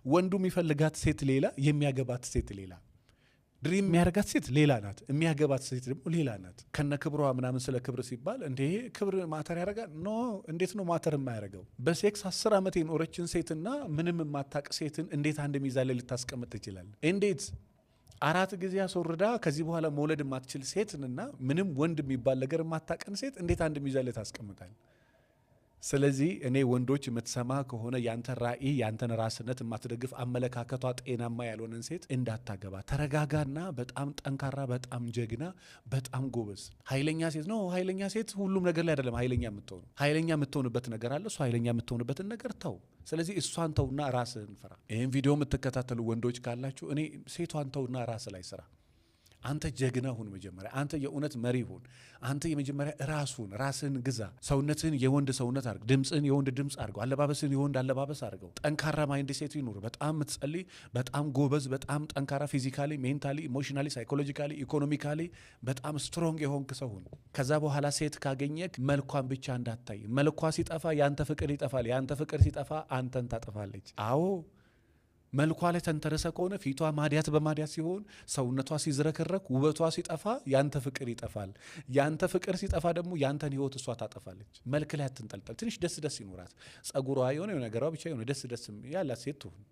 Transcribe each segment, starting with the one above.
ወንዱ የሚፈልጋት ሴት ሌላ፣ የሚያገባት ሴት ሌላ። Dream የሚያደርጋት ሴት ሌላ ናት፣ የሚያገባት ሴት ደግሞ ሌላ ናት። ከነ ክብሯ ምናምን። ስለ ክብር ሲባል እንዴ ክብር matter ያደርጋል? No፣ እንዴት ነው matter የማያደርገው? በ sex 10 ዓመት የኖረችን ሴትና ምንም የማታቅ ሴትን እንዴት አንድ ሚዛን ላይ ልታስቀምጥ ትችላለህ? እንዴት 4 ጊዜ አስወርዳ ከዚህ በኋላ መውለድ የማትችል ሴትንና ምንም ወንድ የሚባል ነገር የማታቀን ሴት እንዴት አንድ ሚዛን ላይ ታስቀምጣል? ስለዚህ እኔ ወንዶች የምትሰማ ከሆነ ያንተን ራዕይ፣ ያንተን ራስነት የማትደግፍ፣ አመለካከቷ ጤናማ ያልሆነን ሴት እንዳታገባ። ተረጋጋና በጣም ጠንካራ፣ በጣም ጀግና፣ በጣም ጎበዝ፣ ኃይለኛ ሴት ነው። ኃይለኛ ሴት ሁሉም ነገር ላይ አይደለም ኃይለኛ የምትሆኑ። ኃይለኛ የምትሆንበት ነገር አለ። እሱ ኃይለኛ የምትሆንበትን ነገር ተው። ስለዚህ እሷን ተውና ራስህን ፍራ። ይህን ቪዲዮ የምትከታተሉ ወንዶች ካላችሁ እኔ ሴቷን ተውና ራስ ላይ ስራ። አንተ ጀግና ሁን። መጀመሪያ አንተ የእውነት መሪ ሁን። አንተ የመጀመሪያ ራሱን ራስህን ግዛ። ሰውነትህን የወንድ ሰውነት አድርግ። ድምፅህን የወንድ ድምፅ አድርገው። አለባበስህን የወንድ አለባበስ አድርገው። ጠንካራ mindset ይኑር። በጣም የምትጸልይ፣ በጣም ጎበዝ፣ በጣም ጠንካራ physically፣ mentally፣ emotionally፣ psychologically፣ economically በጣም strong የሆንክ ሰው ሁን። ከዛ በኋላ ሴት ካገኘክ መልኳን ብቻ እንዳታይ። መልኳ ሲጠፋ ያንተ ፍቅር ይጠፋል። ያንተ ፍቅር ሲጠፋ አንተን ታጠፋለች። አዎ፣ መልኳ ላይ ተንተረሰ ከሆነ፣ ፊቷ ማዲያት በማዲያት ሲሆን፣ ሰውነቷ ሲዝረከረክ፣ ውበቷ ሲጠፋ ያንተ ፍቅር ይጠፋል። ያንተ ፍቅር ሲጠፋ ደግሞ ያንተን ህይወት እሷ ታጠፋለች። መልክ ላይ አትንጠልጠል። ትንሽ ደስ ደስ ይኖራት፣ ጸጉሯ የሆነ ነገሯ ብቻ የሆነ ደስ ደስ ያላት ሴት ትሁን።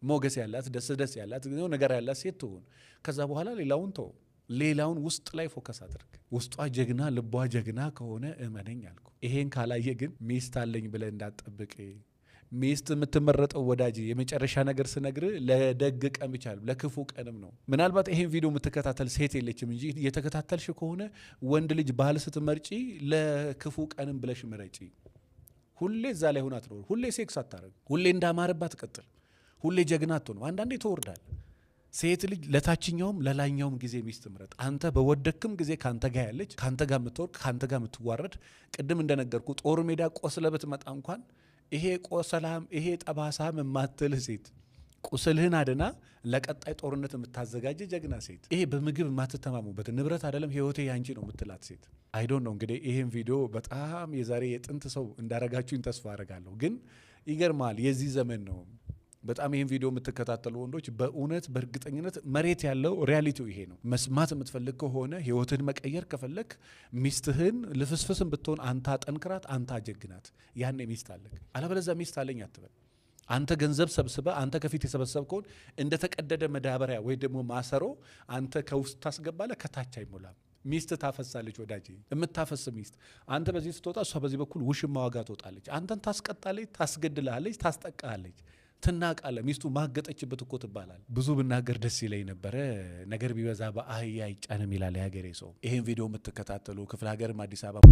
ሞገስ ያላት፣ ደስ ደስ ያላት ነገር ያላት ሴት ትሁን። ከዛ በኋላ ሌላውን ተው። ሌላውን ውስጥ ላይ focus አድርግ። ውስጧ ጀግና፣ ልቧ ጀግና ከሆነ እመነኝ አልኩ። ይሄን ካላየ ግን ሚስት አለኝ ብለህ እንዳትጠብቅ። ሚስት የምትመረጠው ወዳጅ፣ የመጨረሻ ነገር ስነግር ለደግ ቀን ብቻ ለክፉ ቀንም ነው። ምናልባት ይሄን ቪዲዮ የምትከታተል ሴት የለችም እንጂ እየተከታተልሽ ከሆነ ወንድ ልጅ ባል ስትመርጪ ለክፉ ቀንም ብለሽ ምረጪ። ሁሌ እዛ ላይ ሆና አትኖር። ሁሌ sex አታረግ። ሁሌ እንዳማረባት ቀጥል። ሁሌ ጀግና አትሆንም። አንዳንዴ ትወርዳል። ሴት ልጅ ለታችኛውም ለላይኛውም ጊዜ ሚስት ምረጥ። አንተ በወደክም ጊዜ ካንተ ጋር ያለች፣ ካንተ ጋር የምትወርቅ፣ ካንተ ጋር የምትዋረድ፣ ቅድም እንደነገርኩ ጦር ሜዳ ቆስለ ብትመጣ እንኳን ይሄ ቆሰላም ይሄ ጠባሳም የማትልህ ሴት፣ ቁስልህን አድና ለቀጣይ ጦርነት የምታዘጋጀ ጀግና ሴት፣ ይሄ በምግብ የማትተማሙበት፣ ንብረት አይደለም ህይወቴ ያንቺ ነው የምትላት ሴት። I don't know፣ እንግዲህ ይሄን ቪዲዮ በጣም የዛሬ የጥንት ሰው እንዳረጋችሁኝ ተስፋ አረጋለሁ። ግን ይገርማል፣ የዚህ ዘመን ነው። በጣም ይህን ቪዲዮ የምትከታተሉ ወንዶች በእውነት በእርግጠኝነት መሬት ያለው reality ው ይሄ ነው። መስማት የምትፈልግ ከሆነ፣ ህይወትህን መቀየር ከፈለክ፣ ሚስትህን ልፍስፍስን ብትሆን አንተ አጠንክራት፣ አንተ አጀግናት። ያኔ ሚስት አለክ። አለበለዚያ ሚስት አለኝ አትበል። አንተ ገንዘብ ሰብስበ አንተ ከፊት የሰበሰብከውን እንደ ተቀደደ መዳበሪያ ወይ ደግሞ ማሰሮ አንተ ከውስጥ ታስገባለህ፣ ከታች አይሞላም። ሚስት ታፈሳለች ወዳጄ፣ የምታፈስ ሚስት። አንተ በዚህ ስትወጣ እሷ በዚህ በኩል ውሽማ ዋጋ ትወጣለች። አንተን ታስቀጣለች፣ ታስገድልሃለች፣ ታስጠቃሃለች፣ ትናቃለ። ሚስቱ ማገጠችበት እኮ ትባላል። ብዙ ብናገር ደስ ይለኝ ነበረ። ነገር ቢበዛ በአህያ አይጫንም ይላል የሀገሬ ሰው። ይህን ቪዲዮ የምትከታተሉ ክፍለ ሀገርም አዲስ አበባ